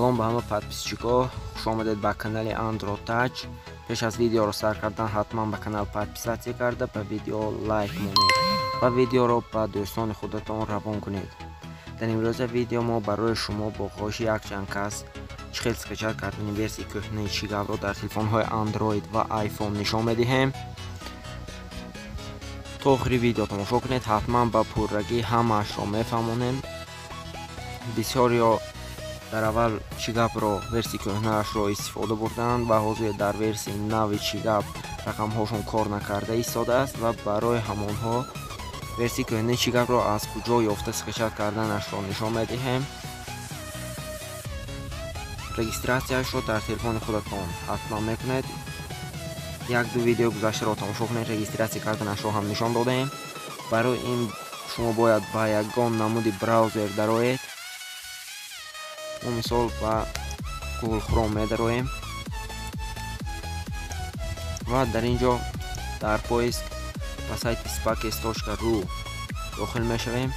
Салом ба ҳама подписчикҳо, хуш омадед ба канали Andro Touch. Пеш аз видеоро сар кардан ҳатман ба канал подписаться карда, ба видео лайк монед ва видеоро ба дӯстони худатон равон кунед. Дар имрӯза видео мо барои шумо бо хоҳиши якчанд кас чӣ хел скачать кардани версияи кӯҳнаи Чигапро дар телефонҳои Android ва iPhone нишон медиҳем. То охири видео тамошо кунед, ҳатман ба пуррагӣ ҳамаашро мефаҳмонем. Бисёриё дар аввал Чигапро версияи кӯҳнаашро истифода бурданд ва ҳозир дар версияи нави Чигап рақамҳошон кор накарда истодааст ва барои ҳамонҳо версияи кӯҳнаи Чигапро аз куҷо ёфта скачать карданашро нишон медиҳем. Регистратсияшро дар телефони худатон ҳатман мекунед. Як-ду видео гузаштаро тамошо кунед, регистратсия карданашро ҳам нишон додаем. Барои ин шумо бояд ба ягон намуди браузер дароед. Мо мисол ба Google Chrome медароем ва дар ин ҷо дар поиск ба сайти spakes.ru дохил мешавем.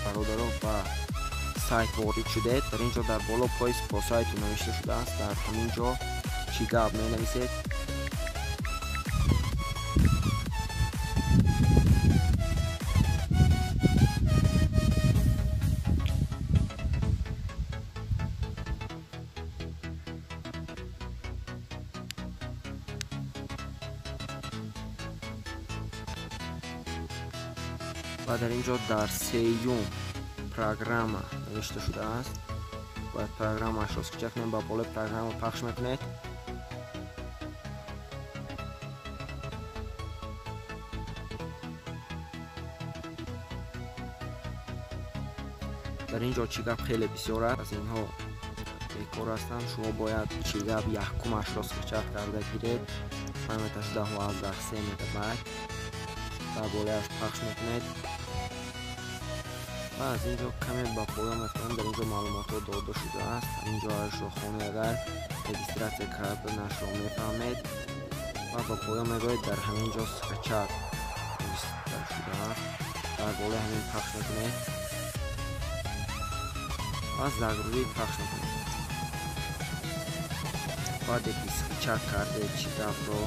Бародаро, ба сайт ворид шудед. Дар ин ҷо дар боло поиск по сайту навишта шудааст. Дар ҳамин ҷо Чигап менависед. Ва дар ин ҷо дар сеюм программа навишта шудааст. Бояд программаашро скачать кунем. Ба болои программа пахш мекунед. Дар ин ҷо Чигап хеле бисёр аст, аз инҳо бекор ҳастанд. Шумо бояд Чигап якумашро скачать карда гиред. Памяташ 10,3 мегабайт. Дар болояш пахш мекунед ва аз ин ҷо каме ба поён мефаҳмем. Дар ин ҷо маълумотҳо дода шудааст. Дар ин ҷо ашро хонед, агар регистратсия карданашро мефаҳмед ва ба поён мебаред. Дар ҳамин ҷо скачать навишта шудааст. Дар болои ҳамин пахш мекунед ва загрузить пахш мекунед. Баъде ки скачать кардед Чигапро,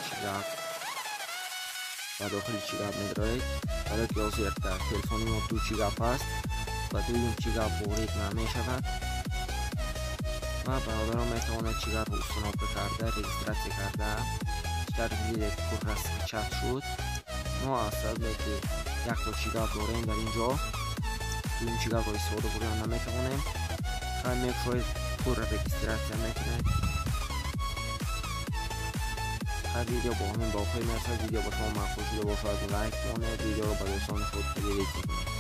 Чигап ба дохили Чигап медароед. Барои ки ҳозир дар телефони мо ду Чигап аст ва дуюм Чигап ворид намешавад ва бародарон метавонед Чигапро установка карда, регистратсия карда. Дар дидед пурра скачать шуд. Мо аз сабабе ки якто Чигап дорем, дар ин ҷо дуюм Чигапро истифода бурдан наметавонем. Хай мекушоед, пурра регистратсия мекунед. Ҳар видео бо ҳамин ба охир мерасад. Видео ба шумо маъқул шуда бошад, лайк монед, видеоро ба дӯстони худ поделить кунед.